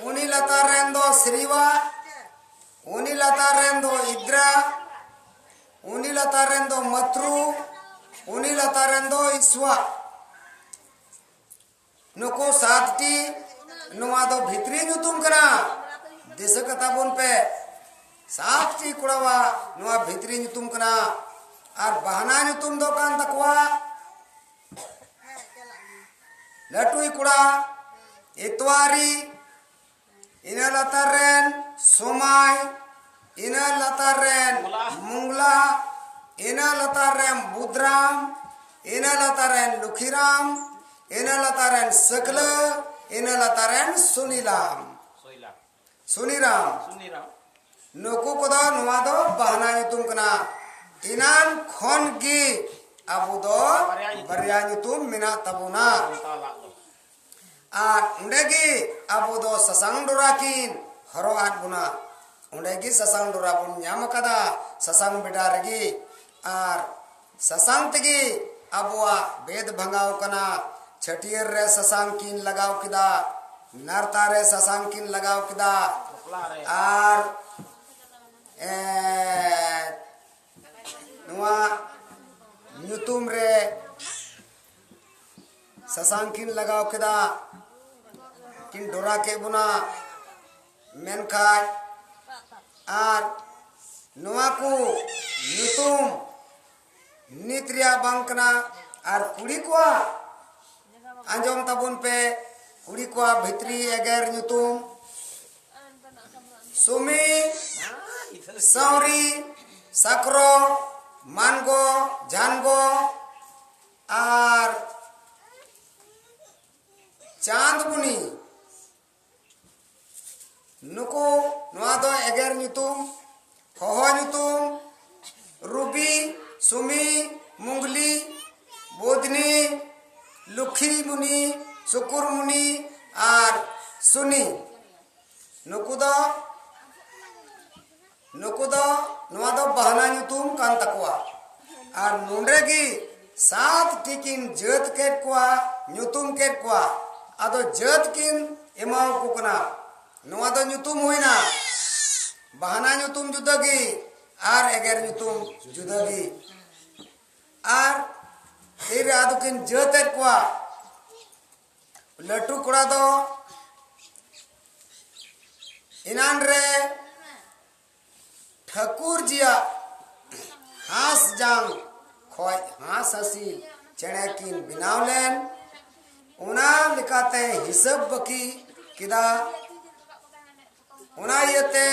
ᱩᱱᱤ ᱞᱟᱛᱟᱨ ᱨᱮᱱ ᱫᱚ ᱥᱨᱤᱣᱟ, ᱩᱱᱤ ᱞᱟᱛᱟᱨ ᱨᱮᱱ ᱫᱚ ᱤᱫᱽᱨᱟ, ᱩᱱᱤ ᱞᱟᱛᱟᱨ ᱨᱮᱱ ᱫᱚ ᱢᱟᱛᱨᱩ, ᱩᱱᱤ ᱞᱟᱛᱟᱨ ᱨᱮᱱ ᱫᱚ ᱤᱥᱣᱟ᱾ ᱱᱩᱠᱩ ᱥᱟᱛᱴᱤ, ᱱᱚᱣᱟ ᱫᱚ ᱵᱷᱤᱛᱨᱤ ᱧᱩᱛᱩᱢ ᱠᱟᱱᱟ᱾ ᱫᱤᱥᱟᱹ ᱠᱟᱛᱟ ᱵᱚᱱ ᱯᱮ, ᱥᱟᱛᱴᱤ ᱠᱚᱲᱟᱣᱟᱜ ᱱᱚᱣᱟ ᱵᱷᱤᱛᱨᱤ ᱧᱩᱛᱩᱢ ᱠᱟᱱᱟ᱾ ᱟᱨ ᱵᱟᱦᱱᱟ ᱧᱩᱛᱩᱢ ᱫᱚ ᱠᱟᱱ ᱛᱟᱠᱚᱣᱟ ᱞᱟᱹᱴᱩᱭ ᱠᱚᱲᱟ ᱮᱛᱣᱟᱨᱤ, ᱤᱱᱟᱹ ᱞᱟᱛᱟᱨ ᱨᱮᱱ ᱥᱚᱢᱟᱭ, ᱤᱱᱟᱹ ᱞᱟᱛᱟᱨ ᱨᱮᱱ ᱢᱩᱝᱞᱟ, ᱤᱱᱟᱹ ᱞᱟᱛᱟᱨ ᱨᱮᱱ ᱵᱩᱫᱽᱨᱟᱢ, ᱤᱱᱟᱹ ᱞᱟᱛᱟᱨ ᱨᱮᱱ ᱞᱩᱠᱷᱤᱨᱟᱢ, ᱤᱱᱟᱹ ᱞᱟᱛᱟᱨ ᱨᱮᱱ ᱥᱟᱹᱠᱞᱟᱹ, ᱤᱱᱟᱹ ᱞᱟᱛᱟᱨ ᱨᱮᱱ ᱥᱩᱱᱤᱞᱟᱢ᱾ ᱥᱩᱱᱤᱨᱟᱢ᱾ ᱱᱩᱠᱩ ᱠᱚᱫᱚ ᱱᱚᱣᱟ ᱫᱚ ᱵᱟᱦᱱᱟ ᱧᱩᱛᱩᱢ ᱠᱟᱱᱟ᱾ ᱮᱱᱟᱱ ᱠᱷᱚᱱ ᱜᱮ ᱟᱵᱚ ᱫᱚ ᱵᱟᱨᱭᱟ ᱧᱩᱛᱩᱢ᱾ ᱵᱟᱨᱭᱟ ᱧᱩᱛᱩᱢ ᱢᱮᱱᱟᱜ ᱛᱟᱵᱚᱱᱟ᱾ ᱟᱨ ᱚᱸᱰᱮ ᱜᱮ ᱟᱵᱚ ᱫᱚ ᱥᱟᱥᱟᱝ ᱰᱚᱨᱟ ᱠᱤᱱ ᱦᱚᱨᱚᱜ ᱟᱫ ᱵᱚᱱᱟ᱾ ᱚᱸᱰᱮ ᱜᱮ ᱥᱟᱥᱟᱝ ᱰᱚᱨᱟ ᱵᱚᱱ ᱧᱟᱢ ᱟᱠᱟᱫᱟ, ᱥᱟᱥᱟᱝ ᱵᱮᱰᱟ ᱨᱮᱜᱮ᱾ ᱟᱨ ᱥᱟᱥᱟᱝ ᱛᱮᱜᱮ ᱟᱵᱚᱣᱟᱜ ᱵᱮᱫ ᱵᱷᱟᱸᱜᱟᱣ ᱠᱟᱱᱟ᱾ ᱪᱷᱟᱹᱴᱭᱟᱹᱨ ᱨᱮ ᱥᱟᱥᱟᱝ ᱠᱤᱱ ᱞᱟᱜᱟᱣ ᱠᱮᱫᱟ, ᱱᱟᱨᱛᱟ ᱨᱮ ᱥᱟᱥᱟᱝ ᱠᱤᱱ ᱞᱟᱜᱟᱣ ᱠᱮᱫᱟ, ᱵᱟᱯᱞᱟ ᱨᱮ᱾ ᱟᱨ, ᱮ, ᱱᱚᱣᱟ ᱧᱩᱛᱩᱢ ᱨᱮ ᱥᱟᱥᱟᱝ ᱠᱤᱱ ᱞᱟᱜᱟᱣ ᱠᱮᱫᱟ, ᱠᱤᱱ ᱰᱚᱨᱟ ᱠᱮᱫ ᱵᱚᱱᱟ᱾ ᱢᱮᱱᱠᱷᱟᱡ ᱟᱨ ᱱᱚᱣᱟ ᱠᱚ ᱧᱩᱛᱩᱢ ᱱᱤᱛ ᱨᱮᱭᱟᱜ ᱵᱟᱝ ᱠᱟᱱᱟ᱾ ᱟᱨ ᱠᱩᱲᱤ ᱠᱚᱣᱟᱜ ᱟᱸᱡᱚᱢ ᱛᱟᱵᱚᱱ ᱯᱮ, ᱠᱩᱲᱤ ᱠᱚᱣᱟᱜ ᱵᱷᱤᱛᱨᱤ ᱮᱜᱮᱨ ᱧᱩᱛᱩᱢ ᱥᱩᱢᱤ, ᱥᱟᱣᱨᱤ, ᱥᱟᱠᱨᱚ, ᱢᱟᱱᱜᱚ, ᱡᱷᱟᱱᱜᱚ ᱟᱨ ᱪᱟᱸᱫᱽᱢᱩᱱᱤ᱾ ᱱᱩᱠᱩ, ᱱᱚᱣᱟ ᱫᱚ ᱮᱜᱮᱨ ᱧᱩᱛᱩᱢ, ᱦᱚᱦᱚ ᱧᱩᱛᱩᱢ, ᱨᱩᱵᱤ, ᱥᱩᱢᱤ, ᱢᱩᱜᱽᱞᱤ, ᱵᱳᱫᱷᱱᱤ, ᱞᱩᱠᱷᱤᱢᱩᱱᱤ, ᱥᱩᱠᱩᱨᱢᱩᱱᱤ ᱟᱨ ᱥᱩᱱᱤ᱾ ᱱᱩᱠᱩ ᱫᱚ, ᱱᱩᱠᱩ ᱫᱚ, ᱱᱚᱣᱟ ᱫᱚ ᱵᱟᱦᱱᱟ ᱧᱩᱛᱩᱢ ᱠᱟᱱ ᱛᱟᱠᱚᱣᱟ᱾ ᱟᱨ ᱱᱚᱰᱮ ᱜᱮ ᱥᱟᱛ ᱴᱤ ᱠᱤᱱ ᱡᱟᱹᱛ ᱠᱮᱫ ᱠᱚᱣᱟ, ᱧᱩᱛᱩᱢ ᱠᱮᱫ ᱠᱚᱣᱟ᱾ ᱟᱫᱚ ᱡᱟᱹᱛ ᱠᱤᱱ ᱮᱢᱟᱣᱟᱠᱚ ᱠᱟᱱᱟ᱾ ᱱᱚᱣᱟ ᱫᱚ ᱧᱩᱛᱩᱢ ᱦᱩᱭᱱᱟ᱾ ᱵᱟᱦᱟᱱᱟ ᱧᱩᱛᱩᱢ ᱡᱩᱫᱟᱹ ᱜᱮ ᱟᱨ ᱮᱜᱮᱨ ᱧᱩᱛᱩᱢ ᱡᱩᱫᱟᱹ ᱜᱮ᱾ ᱟᱨ ᱛᱤᱨᱮ ᱟᱫᱚ ᱠᱤᱱ ᱡᱟᱹᱛ ᱮᱫ ᱠᱚᱣᱟ᱾ ᱞᱟᱹᱴᱩ ᱠᱚᱲᱟ ᱫᱚ ᱮᱱᱟᱱ ᱨᱮ ᱴᱷᱟᱹᱠᱩᱨ ᱡᱤᱭᱟᱜ ᱦᱟᱸᱥ ᱡᱟᱝ ᱠᱷᱚᱡ ᱦᱟᱸᱥ ᱦᱟᱹᱥᱤᱞ ᱪᱮᱬᱮ ᱠᱤᱱ ᱵᱮᱱᱟᱣ ᱞᱮᱱ, ᱚᱱᱟ ᱞᱮᱠᱟᱛᱮ ᱦᱤᱥᱟᱹᱵ ᱵᱟᱹᱠᱤ ᱠᱮᱫᱟ᱾ ᱚᱱᱟ ᱤᱭᱟᱹᱛᱮ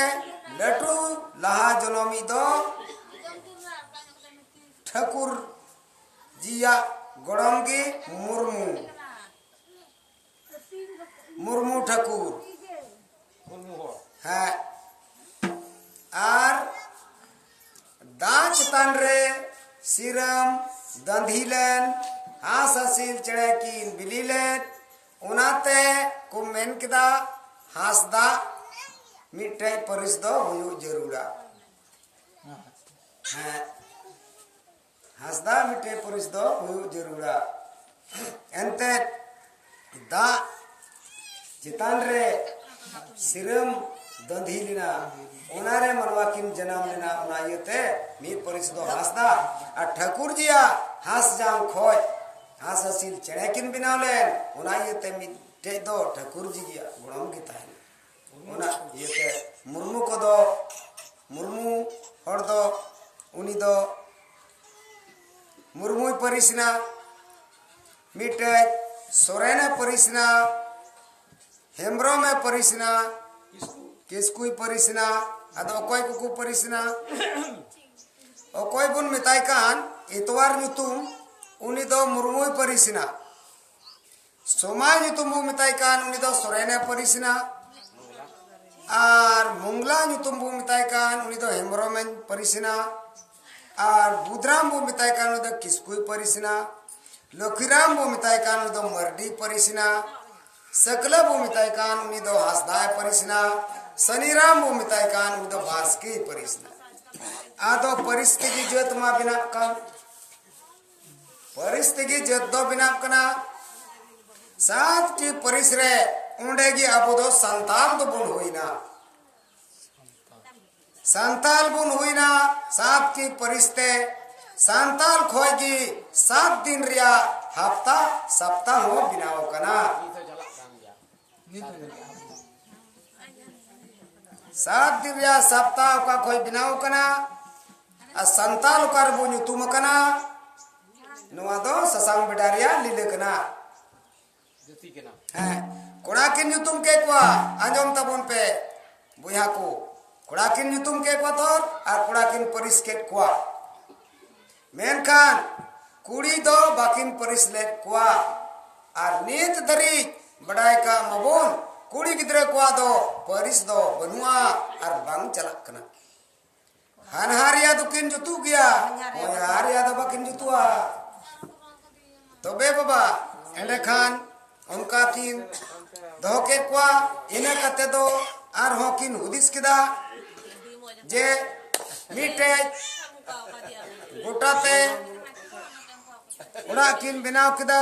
ᱞᱟᱹᱴᱩ ᱞᱟᱦᱟ ᱡᱚᱱᱚᱢᱤᱡ ᱫᱚ ᱴᱷᱟᱹᱠᱩᱨ ᱡᱤᱭᱟᱜ ᱜᱚᱲᱚᱢ ᱜᱮ ᱢᱩᱨᱢᱩ, ᱢᱩᱨᱢᱩ ᱴᱷᱟᱹᱠᱩᱨ᱾ ᱦᱮᱸ, ᱟᱨ ᱫᱟᱜ ᱪᱮᱛᱟᱱ ᱨᱮ ᱥᱤᱨᱟᱹᱢ ᱫᱟᱺᱫᱷᱤ ᱞᱮᱱ, ᱦᱟᱸᱥ ᱦᱟᱹᱥᱤᱞ ᱪᱮᱬᱮ ᱠᱤᱱ ᱵᱤᱞᱤ ᱞᱮᱫ, ᱚᱱᱟᱛᱮ ᱠᱚ ᱢᱮᱱ ᱠᱮᱫᱟ ᱦᱟᱸᱥᱫᱟ ᱢᱤᱫᱴᱮᱡ ᱯᱟᱹᱨᱤᱥ ᱫᱚ ᱦᱩᱭᱩᱜ ᱡᱟᱹᱨᱩᱲᱟ᱾ ᱦᱮᱸ, ᱦᱟᱸᱥᱫᱟ ᱢᱤᱫᱴᱮᱡ ᱯᱟᱹᱨᱤᱥ ᱫᱚ ᱦᱩᱭᱩᱜ ᱡᱟᱹᱨᱩᱲᱟ᱾ ᱮᱱᱛᱮᱫ ᱫᱟᱜ ᱪᱮᱛᱟᱱ ᱨᱮ ᱥᱤᱨᱟᱹᱢ ᱫᱟᱺᱫᱷᱤ ᱞᱮᱱᱟ, ᱚᱱᱟᱨᱮ ᱢᱟᱱᱣᱟ ᱠᱤᱱ ᱡᱟᱱᱟᱢ ᱞᱮᱱᱟ, ᱚᱱᱟ ᱤᱭᱟᱹᱛᱮ ᱢᱤᱫ ᱯᱟᱹᱨᱤᱥ ᱫᱚ ᱦᱟᱸᱥᱫᱟ᱾ ᱟᱨ ᱴᱷᱟᱹᱠᱩᱨ ᱡᱤᱭᱟᱜ ᱦᱟᱸᱥ ᱡᱟᱝ ᱠᱷᱚᱡ ᱦᱟᱸᱥ ᱦᱟᱹᱥᱤᱞ ᱪᱮᱬᱮ ᱠᱤᱱ ᱵᱮᱱᱟᱣ ᱞᱮᱱ, ᱚᱱᱟ ᱤᱭᱟᱹᱛᱮ ᱢᱤᱫᱴᱮᱡ ᱫᱚ ᱴᱷᱟᱹᱠᱩᱨ ᱡᱤ ᱜᱮᱭᱟ ᱜᱚᱲᱚᱢ ᱜᱮ ᱛᱟᱦᱮᱱᱟ᱾ ᱚᱱᱟ ᱤᱭᱟᱹᱛᱮ ᱢᱩᱨᱢᱩ ᱠᱚᱫᱚ, ᱢᱩᱨᱢᱩ ᱦᱚᱲ ᱫᱚ, ᱩᱱᱤ ᱫᱚ ᱢᱩᱨᱢᱩᱭ ᱯᱟᱹᱨᱤᱥ ᱮᱱᱟ, ᱢᱤᱫᱴᱮᱡ ᱥᱚᱨᱮᱱᱮ ᱯᱟᱹᱨᱤᱥ ᱮᱱᱟ, ᱦᱮᱢᱵᱨᱚᱢᱮ ᱯᱟᱹᱨᱤᱥ ᱮᱱᱟ, ᱠᱤᱥᱠᱩᱭ ᱯᱟᱹᱨᱤᱥ ᱮᱱᱟ᱾ ᱟᱫᱚ ᱚᱠᱚᱭ ᱠᱚᱠᱚ ᱯᱟᱹᱨᱤᱥ ᱮᱱᱟ? ᱚᱠᱚᱭ ᱵᱚᱱ ᱢᱮᱛᱟᱭ ᱠᱟᱱ ᱮᱛᱣᱟᱨ ᱧᱩᱛᱩᱢ, ᱩᱱᱤ ᱫᱚ ᱢᱩᱨᱢᱩᱭ ᱯᱟᱹᱨᱤᱥ ᱮᱱᱟ᱾ ᱥᱚᱢᱟᱭ ᱧᱩᱛᱩᱢ ᱵᱚᱱ ᱢᱮᱛᱟᱭ ᱠᱟᱱ, ᱩᱱᱤ ᱫᱚ ᱥᱚᱨᱮᱱᱮ ᱯᱟᱹᱨᱤᱥ ᱮᱱᱟ᱾ ᱟᱨ ᱢᱚᱝᱞᱟ ᱧᱩᱛᱩᱢ ᱵᱚᱱ ᱢᱮᱛᱟᱭ ᱠᱟᱱ, ᱩᱱᱤ ᱫᱚ ᱦᱮᱢᱵᱨᱚᱢᱮ ᱯᱟᱹᱨᱤᱥ ᱮᱱᱟ᱾ ᱟᱨ ᱵᱩᱫᱽᱨᱟᱢ ᱵᱚᱱ ᱢᱮᱛᱟᱭ ᱠᱟᱱ, ᱩᱱᱤ ᱫᱚ ᱠᱤᱥᱠᱩᱭ ᱯᱟᱹᱨᱤᱥ ᱮᱱᱟ᱾ ᱞᱚᱠᱷᱤᱨᱟᱢ ᱵᱚᱱ ᱢᱮᱛᱟᱭ ᱠᱟᱱ, ᱩᱱᱤ ᱫᱚ ᱢᱟᱹᱨᱰᱤ ᱯᱟᱹᱨᱤᱥ ᱮᱱᱟ᱾ ᱥᱟᱹᱠᱞᱟᱹ ᱵᱚᱱ ᱢᱮᱛᱟᱭ ᱠᱟᱱ, ᱩᱱᱤ ᱫᱚ ᱦᱟᱸᱥᱫᱟᱭ ᱯᱟᱹᱨᱤᱥ ᱮᱱᱟ᱾ ᱥᱟᱹᱱᱤᱨᱟᱢ ᱵᱚᱱ ᱢᱮᱛᱟᱭ ᱠᱟᱱ, ᱩᱱᱤ ᱫᱚ ᱵᱟᱥᱠᱮᱭ ᱯᱟᱹᱨᱤᱥ ᱮᱱᱟ᱾ ᱟᱫᱚ ᱯᱟᱹᱨᱤᱥ ᱛᱮᱜᱮ ᱡᱟᱹᱛ ᱢᱟ ᱵᱮᱱᱟᱜ ᱠᱟᱱ᱾ ᱯᱟᱹᱨᱤᱥ ᱛᱮᱜᱮ ᱡᱟᱹᱛ ᱫᱚ ᱵᱮᱱᱟᱜ ᱠᱟᱱᱟ᱾ ᱥᱟᱛᱴᱤ ᱯᱟᱹᱨᱤᱥ ᱨᱮ ᱚᱸᱰᱮ ᱜᱮ ᱟᱵᱚ ᱫᱚ ᱥᱟᱱᱛᱟᱞ ᱫᱚᱵᱚᱱ ᱦᱩᱭᱱᱟ᱾ ᱥᱟᱱᱛᱟᱞ ᱵᱚᱱ ᱦᱩᱭᱱᱟ ᱥᱟᱛᱴᱤ ᱯᱟᱹᱨᱤᱥ ᱛᱮ᱾ ᱥᱟᱱᱛᱟᱞ ᱠᱷᱚᱡ ᱜᱮ ᱥᱟᱛ ᱫᱤᱱ ᱨᱮᱭᱟᱜ ᱦᱟᱯᱛᱟ ᱥᱟᱯᱛᱟ ᱦᱚᱸ ᱵᱮᱱᱟᱣ ᱠᱟᱱᱟ᱾ ᱥᱟᱛ ᱫᱤᱱ ᱨᱮᱭᱟᱜ ᱥᱟᱯᱛᱟ ᱚᱠᱟ ᱠᱷᱚᱡ ᱵᱮᱱᱟᱣ ᱠᱟᱱᱟ ᱟᱨ ᱥᱟᱱᱛᱟᱞ ᱚᱠᱟ ᱨᱮᱵᱚ ᱧᱩᱛᱩᱢ ᱟᱠᱟᱱᱟ, ᱱᱚᱣᱟ ᱫᱚ ᱥᱟᱥᱟᱝ ᱵᱮᱰᱟ ᱨᱮᱭᱟᱜ ᱞᱤᱞᱟᱹ ᱠᱟᱱᱟ᱾ ᱦᱮᱸ, ᱠᱚᱲᱟ ᱠᱤᱱ ᱧᱩᱛᱩᱢ ᱠᱮᱫ ᱠᱚᱣᱟ, ᱟᱸᱡᱚᱢ ᱛᱟᱵᱚᱱ ᱯᱮ ᱵᱚᱭᱦᱟ ᱠᱚ, ᱠᱚᱲᱟ ᱠᱤᱱ ᱧᱩᱛᱩᱢ ᱠᱮᱫ ᱠᱚᱣᱟ ᱛᱷᱚᱨ ᱟᱨ ᱠᱚᱲᱟ ᱠᱤᱱ ᱯᱟᱹᱨᱤᱥ ᱠᱮᱫ ᱠᱚᱣᱟ, ᱢᱮᱱᱠᱷᱟᱱ ᱠᱩᱲᱤ ᱫᱚ ᱵᱟᱹᱠᱤᱱ ᱯᱟᱹᱨᱤᱥ ᱞᱮᱫ ᱠᱚᱣᱟ᱾ ᱟᱨ ᱱᱤᱛ ᱫᱷᱟᱹᱨᱤᱡ ᱵᱟᱰᱟᱭ ᱠᱟᱜ ᱢᱟᱵᱚᱱ, ᱠᱩᱲᱤ ᱜᱤᱫᱽᱨᱟᱹ ᱠᱚᱣᱟᱜ ᱫᱚ ᱯᱟᱹᱨᱤᱥ ᱫᱚ ᱵᱟᱹᱱᱩᱜᱼᱟ ᱟᱨ ᱵᱟᱝ ᱪᱟᱞᱟᱜ ᱠᱟᱱᱟ᱾ ᱦᱟᱱᱦᱟᱨᱤᱭᱟ ᱫᱚᱠᱤᱱ ᱡᱩᱛᱩᱜ ᱜᱮᱭᱟ, ᱦᱚᱧᱦᱟᱨᱤᱭᱟ ᱫᱚ ᱵᱟᱹᱠᱤᱱ ᱡᱩᱛᱩᱜᱼᱟ᱾ ᱛᱚᱵᱮ ᱵᱟᱵᱟ, ᱮᱸᱰᱮᱠᱷᱟᱱ ᱚᱱᱠᱟ ᱠᱤᱱ ᱫᱚᱦᱚ ᱠᱮᱫ ᱠᱚᱣᱟ᱾ ᱤᱱᱟᱹ ᱠᱟᱛᱮ ᱫᱚ ᱟᱨᱦᱚᱸ ᱠᱤᱱ ᱦᱩᱫᱤᱥ ᱠᱮᱫᱟ ᱡᱮ ᱢᱤᱫᱴᱮᱡ ᱜᱚᱴᱟᱛᱮ ᱚᱲᱟᱜ ᱠᱤᱱ ᱵᱮᱱᱟᱣ ᱠᱮᱫᱟ,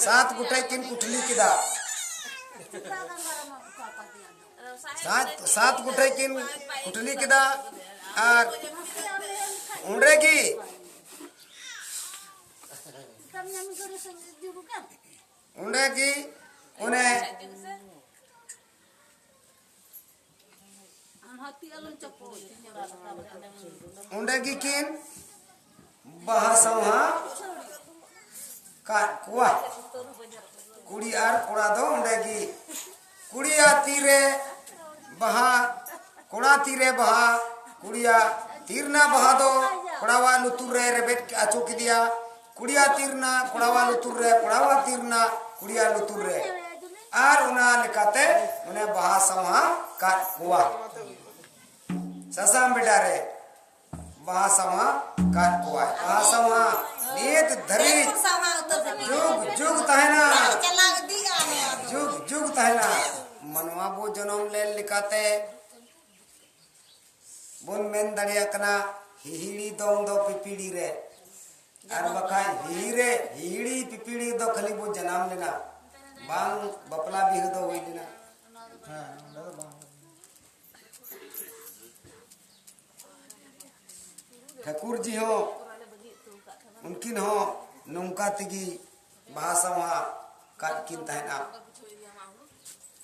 ᱥᱟᱛ ᱜᱚᱴᱮᱡ ᱠᱤᱱ ᱠᱩᱴᱷᱞᱤ ᱠᱮᱫᱟ᱾ ᱥᱟᱛ, ᱥᱟᱛ ᱜᱚᱴᱮᱡ ᱠᱤᱱ ᱠᱩᱴᱷᱞᱤ ᱠᱮᱫᱟ᱾ ᱟᱨ ᱚᱸᱰᱮ ᱜᱮ, ᱚᱸᱰᱮ ᱜᱮ ᱚᱱᱮ ᱚᱸᱰᱮ ᱜᱮᱠᱤᱱ ᱵᱟᱦᱟ ᱥᱟᱶᱦᱟ ᱠᱟᱫ ᱠᱚᱣᱟ᱾ ᱠᱩᱲᱤ ᱟᱨ ᱠᱚᱲᱟ ᱫᱚ ᱚᱸᱰᱮ ᱜᱮ, ᱠᱩᱲᱤᱭᱟᱜ ᱛᱤᱨᱮ ᱵᱟᱦᱟ, ᱠᱚᱲᱟ ᱛᱤᱨᱮ ᱵᱟᱦᱟ, ᱠᱩᱲᱤᱭᱟᱜ ᱛᱤᱨᱱᱟ ᱵᱟᱦᱟ ᱫᱚ ᱠᱚᱲᱟᱣᱟᱜ ᱞᱩᱛᱩᱨ ᱨᱮ ᱨᱮᱵᱮᱫ ᱟᱪᱚ ᱠᱮᱫᱮᱭᱟ, ᱠᱩᱲᱤᱭᱟᱜ ᱛᱤᱨᱱᱟ ᱠᱚᱲᱟᱣᱟᱜ ᱞᱩᱛᱩᱨ ᱨᱮ, ᱠᱚᱲᱟᱣᱟᱜ ᱛᱤᱨᱱᱟ ᱠᱩᱲᱤᱭᱟᱜ ᱞᱩᱛᱩᱨ ᱨᱮ, ᱟᱨ ᱚᱱᱟ ᱞᱮᱠᱟᱛᱮ ᱚᱱᱮ ᱵᱟᱦᱟ ᱥᱟᱶᱦᱟ ᱠᱟᱫ ᱠᱚᱣᱟ᱾ ᱥᱟᱥᱟᱝ ᱵᱮᱰᱟ ᱨᱮ ᱵᱟᱦᱟ ᱥᱟᱶᱦᱟ ᱠᱟᱫ ᱠᱚᱣᱟᱭ᱾ ᱵᱟᱦᱟ ᱥᱟᱶᱦᱟ ᱱᱤᱛ ᱫᱷᱟᱹᱨᱤᱡ ᱡᱩᱜᱽ ᱡᱩᱜᱽ ᱛᱟᱦᱮᱱᱟ, ᱡᱩᱜᱽ ᱡᱩᱜᱽ ᱛᱟᱦᱮᱱᱟ᱾ ᱢᱟᱱᱣᱟ ᱵᱚ ᱡᱚᱱᱚᱢ ᱞᱮᱱ ᱞᱮᱠᱟᱛᱮ ᱵᱚᱱ ᱢᱮᱱ ᱫᱟᱲᱮᱭᱟᱜ ᱠᱟᱱᱟ, ᱦᱤᱦᱤᱲᱤ ᱫᱚᱝ ᱫᱚ ᱯᱤᱯᱤᱲᱤ ᱨᱮ᱾ ᱟᱨ ᱵᱟᱠᱷᱟᱡ ᱦᱤᱦᱤᱲᱤ ᱨᱮ, ᱦᱤᱦᱤᱲᱤ ᱯᱤᱯᱤᱲᱤ ᱫᱚ ᱠᱷᱟᱹᱞᱤ ᱵᱚ ᱡᱟᱱᱟᱢ ᱞᱮᱱᱟ, ᱵᱟᱝ ᱵᱟᱯᱞᱟ ᱵᱤᱦᱟᱹ ᱫᱚ ᱦᱩᱭ ᱞᱮᱱᱟ᱾ ᱦᱮᱸ, ᱚᱸᱰᱮ ᱫᱚ ᱵᱟᱝ᱾ ᱴᱷᱟᱹᱠᱩᱨ ᱡᱤ ᱦᱚᱸ, ᱩᱱᱠᱤᱱ ᱦᱚᱸ ᱱᱚᱝᱠᱟ ᱛᱮᱜᱮ ᱵᱟᱦᱟ ᱥᱟᱶᱦᱟ ᱠᱟᱜ ᱠᱤᱱ ᱛᱟᱦᱮᱱᱟ᱾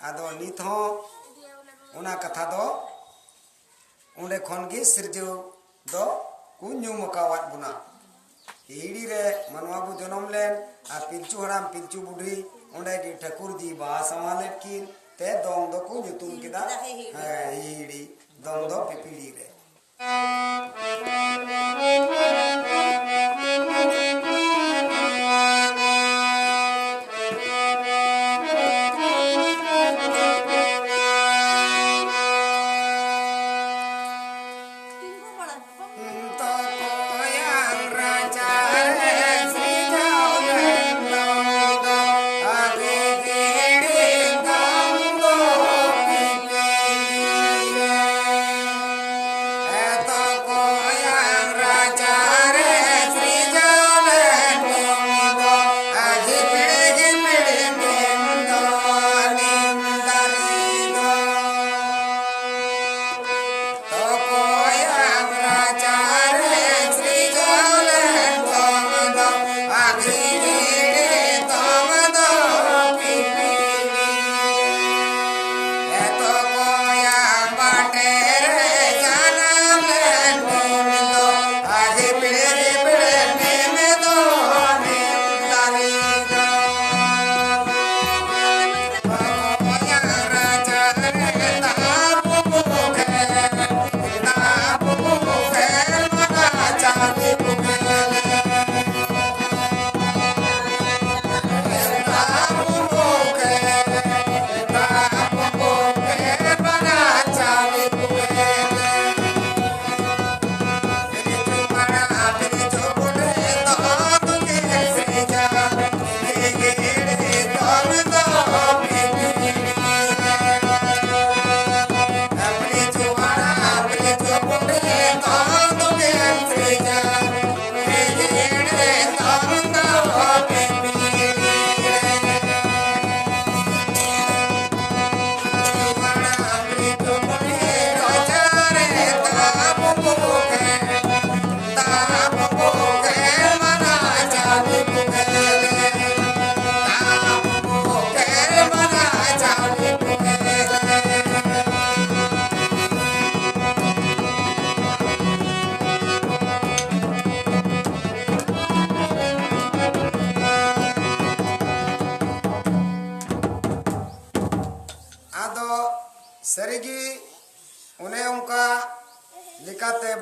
ᱟᱫᱚ ᱱᱤᱛ ᱦᱚᱸ ᱚᱱᱟ ᱠᱟᱛᱷᱟ ᱫᱚ ᱚᱸᱰᱮ ᱠᱷᱚᱱ ᱜᱮ ᱥᱤᱨᱡᱟᱹᱣ ᱫᱚ ᱠᱚ ᱧᱩᱢ ᱟᱠᱟᱣᱟᱫ ᱵᱚᱱᱟ᱾ ᱦᱤᱦᱤᱲᱤ ᱨᱮ ᱢᱟᱱᱣᱟ ᱵᱚ ᱡᱚᱱᱚᱢ ᱞᱮᱱ, ᱟᱨ ᱯᱤᱞᱪᱩ ᱦᱟᱲᱟᱢ ᱯᱤᱞᱪᱩ ᱵᱩᱰᱷᱤ ᱚᱸᱰᱮ ᱜᱮ ᱴᱷᱟᱹᱠᱩᱨ ᱡᱤ ᱵᱟᱦᱟ ᱥᱟᱶᱦᱟ ᱞᱮᱫ ᱠᱤᱱ ᱛᱮ ᱫᱚᱝ ᱫᱚᱠᱚ ᱧᱩᱛᱩᱢ ᱠᱮᱫᱟ᱾ ᱦᱤᱦᱤᱲᱤ᱾ ᱦᱮᱸ, ᱦᱤᱦᱤᱲᱤ᱾ ᱫᱚᱝ ᱫᱚ ᱯᱤᱯᱤᱲᱤ ᱨᱮ᱾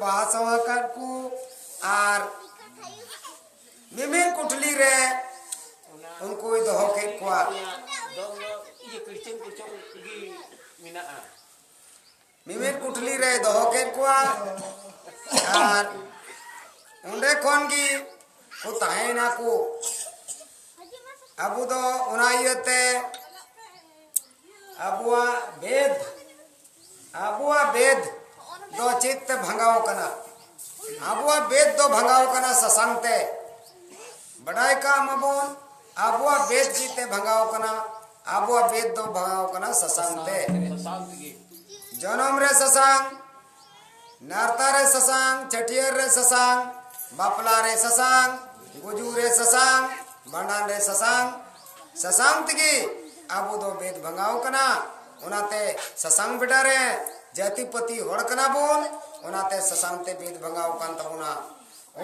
ᱵᱟᱦᱟ ᱥᱟᱶᱟ ᱠᱟᱫ ᱠᱚ ᱟᱨ ᱢᱤᱢᱤᱫ ᱠᱩᱴᱷᱞᱤ ᱨᱮ ᱩᱱᱠᱩᱭ ᱫᱚᱦᱚ ᱠᱮᱫ ᱠᱚᱣᱟ᱾ ᱫᱚᱝ ᱫᱚ ᱤᱭᱟᱹ ᱠᱤᱲᱪᱟᱹᱝ ᱠᱩᱲᱪᱟᱹᱝ ᱜᱮ ᱢᱮᱱᱟᱜᱼᱟ᱾ ᱢᱤᱢᱤᱫ ᱠᱩᱴᱷᱞᱤ ᱨᱮᱭ ᱫᱚᱦᱚ ᱠᱮᱫ ᱠᱚᱣᱟ ᱟᱨ ᱚᱸᱰᱮ ᱠᱷᱚᱱ ᱜᱮ ᱠᱚ ᱛᱟᱦᱮᱸᱭᱮᱱᱟ ᱠᱚ᱾ ᱟᱵᱚ ᱫᱚ ᱚᱱᱟ ᱤᱭᱟᱹᱛᱮ ᱟᱵᱚᱣᱟᱜ ᱵᱮᱫ, ᱟᱵᱚᱣᱟᱜ ᱵᱮᱫ ᱫᱚ ᱪᱮᱫ ᱛᱮ ᱵᱷᱟᱸᱜᱟᱣ ᱠᱟᱱᱟ? ᱟᱵᱚᱣᱟᱜ ᱵᱮᱫ ᱫᱚ ᱵᱷᱟᱸᱜᱟᱣ ᱠᱟᱱᱟ ᱥᱟᱥᱟᱝ ᱛᱮ᱾ ᱵᱟᱰᱟᱭ ᱠᱟᱜ ᱢᱟᱵᱚᱱ, ᱟᱵᱚᱣᱟᱜ ᱵᱮᱫ ᱪᱮᱫ ᱛᱮ ᱵᱷᱟᱸᱜᱟᱣ ᱠᱟᱱᱟ? ᱟᱵᱚᱣᱟᱜ ᱵᱮᱫ ᱫᱚ ᱵᱷᱟᱸᱜᱟᱣ ᱠᱟᱱᱟ ᱥᱟᱥᱟᱝ ᱛᱮ᱾ ᱥᱟᱥᱟᱝ ᱛᱮᱜᱮ᱾ ᱡᱚᱱᱚᱢ ᱨᱮ ᱥᱟᱥᱟᱝ, ᱱᱟᱨᱛᱟ ᱨᱮ ᱥᱟᱥᱟᱝ, ᱪᱷᱟᱹᱴᱭᱟᱹᱨ ᱨᱮ ᱥᱟᱥᱟᱝ, ᱵᱟᱯᱞᱟ ᱨᱮ ᱥᱟᱥᱟᱝ, ᱜᱩᱡᱩᱜ ᱨᱮ ᱥᱟᱥᱟᱝ, ᱵᱷᱟᱸᱰᱟᱱ ᱨᱮ ᱥᱟᱥᱟᱝ᱾ ᱥᱟᱥᱟᱝ ᱛᱮᱜᱮ ᱟᱵᱚ ᱫᱚ ᱵᱮᱫ ᱵᱷᱟᱸᱜᱟᱣ ᱠᱟᱱᱟ᱾ ᱚᱱᱟᱛᱮ ᱥᱟᱥᱟᱝ ᱵᱮᱰᱟ ᱨᱮ ᱡᱟᱹᱛᱤ ᱯᱟᱹᱛᱤ ᱦᱚᱲ ᱠᱟᱱᱟ ᱵᱚᱱ, ᱚᱱᱟᱛᱮ ᱥᱟᱥᱟᱝ ᱛᱮ ᱵᱮᱫ ᱵᱷᱟᱸᱜᱟᱣ ᱠᱟᱱ ᱛᱟᱵᱚᱱᱟ᱾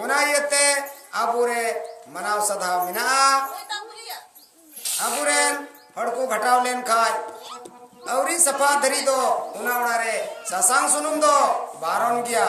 ᱚᱱᱟ ᱤᱭᱟᱹᱛᱮ ᱟᱵᱚᱨᱮ ᱢᱟᱱᱟᱣ ᱥᱟᱫᱷᱟᱣ ᱢᱮᱱᱟᱜᱼᱟ᱾ ᱟᱵᱚᱨᱮᱱ ᱦᱚᱲ ᱠᱚ ᱜᱷᱟᱴᱟᱣ ᱞᱮᱱ ᱠᱷᱟᱡ ᱟᱹᱣᱨᱤ ᱥᱟᱯᱷᱟ ᱫᱷᱟᱹᱨᱤᱡ ᱫᱚ ᱚᱱᱟ ᱚᱲᱟᱜ ᱨᱮ ᱥᱟᱥᱟᱝ ᱥᱩᱱᱩᱢ ᱫᱚ ᱵᱟᱨᱚᱱ ᱜᱮᱭᱟ᱾